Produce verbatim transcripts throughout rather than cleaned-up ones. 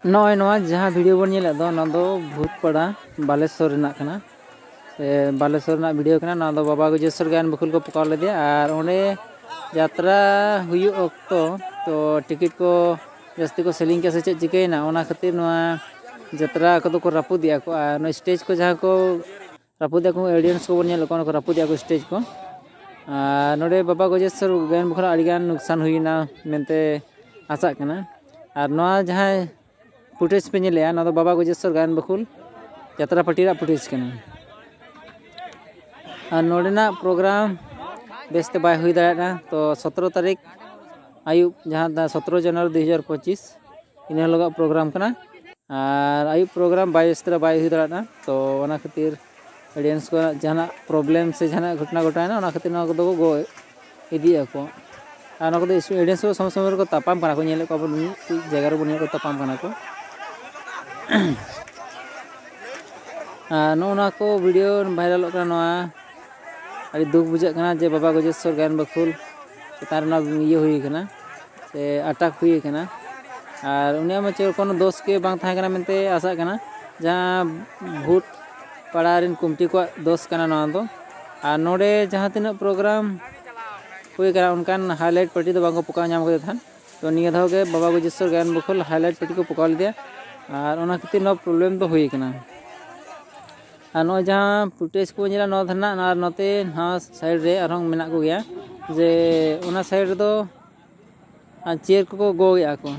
ᱱᱚᱜᱼᱚᱭ ᱱᱚᱣᱟ ᱡᱟᱦᱟᱸ ᱵᱷᱤᱰᱤᱭᱳ ᱵᱚᱱ ᱧᱮᱞᱮᱫ ᱫᱚ, ᱱᱚᱣᱟ ᱫᱚ ᱵᱷᱩᱛᱯᱟᱲᱟ ᱵᱟᱞᱮᱥᱚᱨ ᱨᱮᱱᱟᱜ ᱠᱟᱱᱟ, ᱥᱮ ᱵᱟᱞᱮᱥᱚᱨ ᱨᱮᱱᱟᱜ ᱵᱷᱤᱰᱤᱭᱳ ᱠᱟᱱᱟ᱾ ᱱᱚᱣᱟ ᱫᱚ ᱵᱟᱵᱟ ᱜᱚᱡᱮᱥᱚᱨ ᱜᱟᱭᱟᱱ ᱵᱟᱹᱠᱷᱩᱞ ᱠᱚ ᱯᱚᱠᱟᱣ ᱞᱮᱫᱮᱭᱟ, ᱟᱨ ᱚᱸᱰᱮ ᱡᱟᱛᱨᱟ ᱦᱩᱭᱩᱜ ᱚᱠᱛᱚ ᱛᱚ ᱴᱤᱠᱤᱴ ᱠᱚ ᱡᱟᱹᱥᱛᱤ ᱠᱚ ᱥᱮᱞᱤᱝ ᱠᱮᱫᱟ ᱥᱮ ᱪᱮᱫ ᱪᱤᱠᱟᱹᱭᱮᱱᱟ, ᱚᱱᱟ ᱠᱷᱟᱹᱛᱤᱨ ᱱᱚᱣᱟ ᱡᱟᱛᱨᱟ ᱠᱚᱫᱚ ᱠᱚ ᱨᱟᱹᱯᱩᱫᱮᱜᱼᱟ ᱠᱚ᱾ ᱟᱨ ᱱᱚᱣᱟ ᱥᱴᱮᱡᱽ ᱠᱚ ᱡᱟᱦᱟᱸ ᱠᱚ ᱨᱟᱹᱯᱩᱫᱮᱜᱼᱟ ᱠᱚ, ᱚᱰᱤᱭᱮᱱᱥ ᱠᱚᱵᱚᱱ ᱧᱮᱞᱮᱫ ᱠᱚᱣᱟ, ᱚᱱᱟ ᱠᱚ ᱨᱟᱹᱯᱩᱫᱮᱜᱼᱟ ᱠᱚ ᱥᱴᱮᱡᱽ ᱠᱚ᱾ ᱟᱨ ᱱᱚᱰᱮ ᱵᱟᱵᱟ ᱜᱚᱡᱮᱥᱚᱨ ᱜᱟᱭᱟᱱ ᱵᱟᱹᱠᱷᱩᱞ ᱟᱹᱰᱤᱜᱟᱱ ᱱᱩᱠᱥᱟᱱ ᱦᱩᱭᱱᱟ ᱢᱮᱱᱛᱮ ᱟᱥᱟᱜ ᱠᱟᱱᱟ᱾ ᱟᱨ ᱱᱚᱣᱟ ᱡᱟᱦᱟᱸ ᱯᱷᱩᱴᱮᱡᱽ ᱯᱮ ᱧᱮᱞᱮᱜᱼᱟ, ᱱᱚᱣᱟ ᱫᱚ ᱵᱟᱵᱟ ᱜᱚᱡᱮᱥᱚᱨ ᱜᱟᱭᱟᱱ ᱵᱟᱹᱠᱷᱩᱞ ᱡᱟᱛᱨᱟ ᱯᱟᱨᱴᱤ ᱨᱮᱭᱟᱜ ᱯᱷᱩᱴᱮᱡᱽ ᱠᱟᱱᱟ᱾ ᱟᱨ ᱱᱚᱰᱮᱱᱟᱜ ᱯᱨᱳᱜᱨᱟᱢ ᱵᱮᱥᱛᱮ ᱵᱟᱭ ᱦᱩᱭ ᱫᱟᱲᱮᱭᱟᱜᱼᱟ᱾ ᱛᱚ ᱥᱚᱛᱨᱚ ᱛᱟᱹᱨᱤᱠᱷ ᱟᱹᱭᱩᱵ, ᱡᱟᱦᱟᱸ ᱫᱚ ᱥᱚᱛᱨᱚ ᱡᱟᱱᱩᱣᱟᱨᱤ ᱫᱩ ᱦᱟᱡᱟᱨ ᱯᱚᱸᱪᱤᱥ, ᱤᱱᱟᱹ ᱦᱤᱞᱳᱜᱟᱜ ᱯᱨᱳᱜᱨᱟᱢ ᱠᱟᱱᱟ᱾ ᱟᱨ ᱟᱹᱭᱩᱵ ᱯᱨᱳᱜᱨᱟᱢ ᱵᱟᱭ ᱵᱮᱥ ᱫᱷᱟᱨᱟ ᱵᱟᱭ ᱦᱩᱭ ᱫᱟᱲᱮᱭᱟᱜᱼᱟ᱾ ᱛᱚ ᱚᱱᱟ ᱠᱷᱟᱹᱛᱤᱨ ᱚᱰᱤᱭᱮᱱᱥ ᱠᱚᱣᱟᱜ ᱡᱟᱦᱟᱱᱟᱜ ᱯᱨᱚᱵᱞᱮᱢ ᱥᱮ ᱡᱟᱦᱟᱱᱟᱜ ᱜᱷᱚᱴᱚᱱᱟ ᱜᱷᱚᱴᱟᱣᱮᱱᱟ, ᱚᱱᱟ ᱠᱷᱟᱹᱛᱤᱨ ᱱᱚᱣᱟ ᱠᱚᱫᱚ ᱠᱚ ᱜᱚ ᱤᱫᱤᱭᱮᱫᱼᱟ ᱠᱚ᱾ ᱟᱨ ᱱᱚᱣᱟ ᱠᱚᱫᱚ ᱚᱰᱤᱭᱮᱱᱥ ᱠᱚ ᱥᱚᱢᱚᱭ ᱥᱚᱢᱚᱭ ᱨᱮᱠᱚ ᱛᱟᱯᱟᱢ ᱠᱟᱱᱟ ᱠᱚ, ᱧᱮᱞᱮᱫ ᱠᱚᱣᱟ ᱵᱚᱱ ᱢᱤᱫ ᱡᱟᱭᱜᱟ ᱨᱮᱵᱚᱱ ᱧᱮᱞ ᱠᱚ ᱛᱟᱯᱟᱢ ᱠᱟᱱᱟ ᱠᱚ᱾ ᱟᱨ ᱱᱚᱜᱼᱚ ᱱᱚᱣᱟ ᱠᱚ ᱵᱷᱤᱰᱤᱭᱳ ᱵᱷᱟᱭᱨᱟᱞᱚᱜ ᱠᱟᱱᱟ, ᱱᱚᱣᱟ ᱟᱹᱰᱤ ᱫᱩᱠ ᱵᱩᱡᱷᱟᱹᱜ ᱠᱟᱱᱟ ᱡᱮ ᱵᱟᱵᱟ ᱜᱚᱡᱮᱥᱚᱨ ᱜᱟᱭᱟᱱ ᱵᱟᱹᱠᱷᱩᱞ ᱪᱮᱛᱟᱱ ᱨᱮ ᱱᱚᱣᱟ ᱤᱭᱟᱹ ᱦᱩᱭ ᱠᱟᱱᱟ, ᱥᱮ ᱟᱴᱟᱠ ᱦᱩᱭ ᱠᱟᱱᱟ᱾ ᱟᱨ ᱩᱱᱤᱭᱟᱜ ᱢᱟ ᱪᱮᱫ ᱠᱳᱱᱳ ᱫᱳᱥ ᱜᱮ ᱵᱟᱝ ᱛᱟᱦᱮᱸ ᱠᱟᱱᱟ ᱢᱮᱱᱛᱮ ᱟᱥᱟᱜ ᱠᱟᱱᱟ, ᱡᱟᱦᱟᱸ ᱵᱷᱩᱛ ᱯᱟᱲᱟ ᱨᱮᱱ ᱠᱚᱢᱤᱴᱤ ᱠᱚᱣᱟᱜ ᱫᱳᱥ ᱠᱟᱱᱟ ᱱᱚᱣᱟ ᱫᱚ᱾ ᱟᱨ ᱱᱚᱰᱮ ᱡᱟᱦᱟᱸ ᱛᱤᱱᱟᱹᱜ ᱯᱨᱳᱜᱨᱟᱢ ᱦᱩᱭ ᱠᱟᱱᱟ, ᱚᱱᱠᱟᱱ ᱦᱟᱭᱞᱟᱭᱤᱴ ᱯᱟᱨᱴᱤ ᱫᱚ ᱵᱟᱝ ᱠᱚ ᱯᱚᱠᱟᱣ ᱧᱟᱢ ᱠᱟᱫᱮ ᱛᱟᱦᱮᱸᱫ᱾ ᱛᱚ ᱱᱤᱭᱟᱹ ᱫᱷᱟᱣ ᱜᱮ ᱵᱟᱵᱟ ᱜᱚᱡᱮᱥᱚᱨ ᱜᱟᱭᱟᱱ ᱵᱟᱹᱠᱷᱩᱞ ᱦᱟᱭᱞᱟᱭᱤᱴ ᱯᱟᱨᱴᱤ ᱠᱚ ᱯᱚᱠᱟᱣ ᱞᱮᱫᱮᱭᱟ, ᱟᱨ ᱚᱱᱟ ᱠᱷᱟᱹᱛᱤᱨ ᱱᱚᱣᱟ ᱯᱨᱚᱵᱞᱮᱢ ᱫᱚ ᱦᱩᱭ ᱠᱟᱱᱟ᱾ ᱟᱨ ᱱᱚᱜᱼᱚᱭ ᱡᱟᱦᱟᱸ ᱯᱷᱩᱴᱮᱡᱽ ᱠᱚ ᱧᱮᱞᱟ, ᱱᱚᱣᱟ ᱫᱷᱟᱨᱮ ᱱᱟᱜ, ᱟᱨ ᱱᱚᱛᱮ ᱱᱚᱣᱟ ᱥᱟᱭᱤᱰ ᱨᱮ ᱟᱨᱦᱚᱸ ᱢᱮᱱᱟᱜ ᱠᱚᱜᱮᱭᱟ, ᱡᱮ ᱚᱱᱟ ᱥᱟᱭᱤᱰ ᱨᱮᱫᱚ ᱟᱨ ᱪᱮᱭᱟᱨ ᱠᱚᱠᱚ ᱜᱚᱜᱮᱜᱼᱟ ᱠᱚ᱾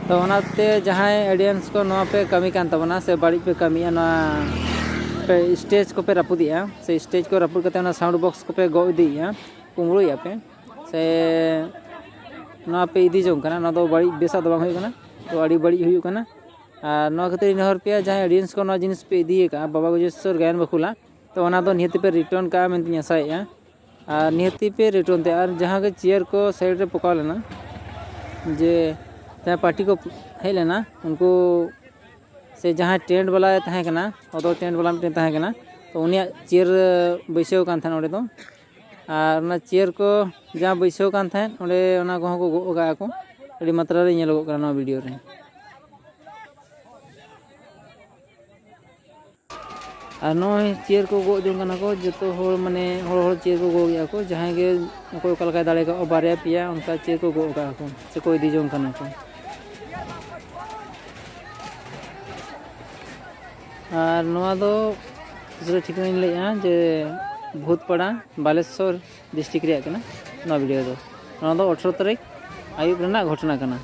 ᱛᱚ ᱚᱱᱟᱛᱮ ᱡᱟᱦᱟᱸᱭ ᱚᱰᱤᱭᱮᱱᱥ ᱠᱚ, ᱱᱚᱣᱟ ᱯᱮ ᱠᱟᱹᱢᱤ ᱠᱟᱱ ᱛᱟᱵᱚᱱᱟ ᱥᱮ ᱵᱟᱹᱲᱤᱡ ᱯᱮ ᱠᱟᱹᱢᱤᱭᱮᱫᱼᱟ, ᱱᱚᱣᱟ ᱯᱮ ᱥᱴᱮᱡᱽ ᱠᱚᱯᱮ ᱨᱟᱹᱯᱩᱫᱮᱜᱼᱟ, ᱥᱮ ᱥᱴᱮᱡᱽ ᱠᱚ ᱨᱟᱹᱯᱩᱫ ᱠᱟᱛᱮ ᱚᱱᱟ ᱥᱟᱣᱩᱱᱰ ᱵᱚᱠᱥ ᱠᱚᱯᱮ ᱜᱚᱜ ᱤᱫᱤᱭᱮᱫᱼᱟ, ᱠᱩᱢᱵᱽᱲᱩᱭᱮᱫᱼᱟ ᱯᱮ, ᱥᱮ ᱱᱚᱣᱟ ᱯᱮ ᱤᱫᱤ ᱡᱚᱝ ᱠᱟᱱᱟ, ᱱᱚᱣᱟ ᱫᱚ ᱵᱟᱹᱲᱤᱡ, ᱵᱮᱥᱟᱜ ᱫᱚ ᱵᱟᱝ ᱦᱩᱭᱩᱜ ᱠᱟᱱᱟ᱾ ᱛᱚ ᱟᱹᱰᱤ ᱵᱟᱹᱲᱤᱡ ᱦᱩᱭᱩᱜ ᱠᱟᱱᱟ᱾ ᱟᱨ ᱱᱚᱣᱟ ᱠᱷᱟᱹᱛᱤᱨ ᱤᱧ ᱱᱮᱦᱚᱨ ᱯᱮᱭᱟ, ᱡᱟᱦᱟᱸᱭ ᱚᱰᱤᱭᱮᱱᱥ ᱠᱚ ᱱᱚᱣᱟ ᱡᱤᱱᱤᱥ ᱯᱮ ᱤᱫᱤ ᱟᱠᱟᱫᱼᱟ ᱵᱟᱵᱟ ᱜᱚᱡᱮᱥᱚᱨ ᱜᱟᱭᱟᱱ ᱵᱟᱹᱠᱷᱩᱞᱟᱜ, ᱛᱚ ᱚᱱᱟ ᱫᱚ ᱱᱤᱦᱟᱹᱛ ᱯᱮ ᱨᱤᱴᱟᱨᱱ ᱠᱟᱜᱼᱟ ᱢᱮᱱᱛᱮᱧ ᱟᱥᱟᱭᱮᱫᱼᱟ᱾ ᱟᱨ ᱱᱤᱦᱟᱹᱛᱤ ᱯᱮ ᱨᱤᱴᱟᱨᱱ ᱛᱮ, ᱟᱨ ᱡᱟᱦᱟᱸ ᱜᱮ ᱪᱮᱭᱟᱨ ᱠᱚ ᱥᱟᱭᱤᱰ ᱨᱮ ᱯᱚᱠᱟᱣ ᱞᱮᱱᱟ, ᱡᱮ ᱡᱟᱦᱟᱸᱭ ᱯᱟᱨᱴᱤ ᱠᱚ ᱦᱮᱡ ᱞᱮᱱᱟ, ᱩᱱᱠᱩ ᱥᱮ ᱡᱟᱦᱟᱸᱭ ᱴᱮᱱᱴ ᱵᱟᱞᱟᱭ ᱛᱟᱦᱮᱸ ᱠᱟᱱᱟ, ᱚᱫᱚ ᱴᱮᱱᱴ ᱵᱟᱞᱟ ᱢᱤᱫᱴᱮᱱ ᱛᱟᱦᱮᱸ ᱠᱟᱱᱟ, ᱛᱚ ᱩᱱᱤᱭᱟᱜ ᱪᱮᱭᱟᱨ ᱵᱟᱹᱭᱥᱟᱹᱣ ᱠᱟᱱ ᱛᱟᱦᱮᱸᱫ ᱚᱸᱰᱮ ᱫᱚ᱾ ᱟᱨ ᱚᱱᱟ ᱪᱮᱭᱟᱨ ᱠᱚ ᱡᱟᱦᱟᱸ ᱵᱟᱹᱭᱥᱟᱹᱣ ᱠᱟᱱ ᱛᱟᱦᱮᱸᱫ, ᱚᱸᱰᱮ ᱚᱱᱟ ᱠᱚᱦᱚᱸ ᱠᱚ ᱜᱚᱜ ᱠᱟᱜᱼᱟ ᱠᱚ, ᱟᱹᱰᱤ ᱢᱟᱛᱨᱟ ᱨᱮ ᱧᱮᱞᱚᱜᱚᱜ ᱠᱟᱱᱟ ᱱᱚᱣᱟ ᱵᱷᱤᱰᱤᱭᱳ ᱨᱮ᱾ ᱟᱨ ᱱᱚᱜᱼᱚᱭ ᱪᱮᱭᱟᱨ ᱠᱚ ᱜᱚᱜ ᱡᱚᱝ ᱠᱟᱱᱟ ᱠᱚ, ᱡᱚᱛᱚ ᱦᱚᱲ ᱢᱟᱱᱮ ᱦᱚᱲ ᱦᱚᱲ ᱪᱮᱭᱟᱨ ᱠᱚ ᱜᱚᱜ ᱮᱫᱟ ᱠᱚ, ᱡᱟᱦᱟᱸᱭ ᱜᱮ ᱚᱠᱚᱭ ᱚᱠᱟ ᱞᱮᱠᱟᱭ ᱫᱟᱲᱮ ᱠᱟᱜᱼᱟ, ᱵᱟᱨᱭᱟ ᱯᱮᱭᱟ ᱚᱱᱠᱟ ᱪᱮᱭᱟᱨ ᱠᱚ ᱜᱚᱜ ᱠᱟᱜᱼᱟ ᱠᱚ ᱥᱮᱠᱚ ᱤᱫᱤ ᱡᱚᱝ ᱠᱟᱱᱟ ᱠᱚ᱾ ᱟᱨ ᱱᱚᱣᱟ ᱫᱚ ᱯᱩᱨᱟᱹ ᱴᱷᱤᱠᱟᱹᱱᱟᱧ ᱞᱟᱹᱭᱮᱫᱼᱟ ᱡᱮ ᱵᱷᱩᱛᱯᱟᱲᱟ, ᱵᱟᱞᱮᱥᱚᱨ ᱰᱤᱥᱴᱨᱤᱠᱴ ᱨᱮᱭᱟᱜ ᱠᱟᱱᱟ ᱱᱚᱣᱟ ᱵᱷᱤᱰᱤᱭᱳ ᱫᱚ᱾ ᱱᱚᱣᱟ ᱫᱚ ᱟᱴᱷᱨᱚ ᱛᱟᱹᱨᱤᱠᱷ ᱟᱹᱭᱩᱵ ᱨᱮᱱᱟᱜ ᱜᱷᱚᱴᱚᱱᱟ ᱠᱟᱱᱟ᱾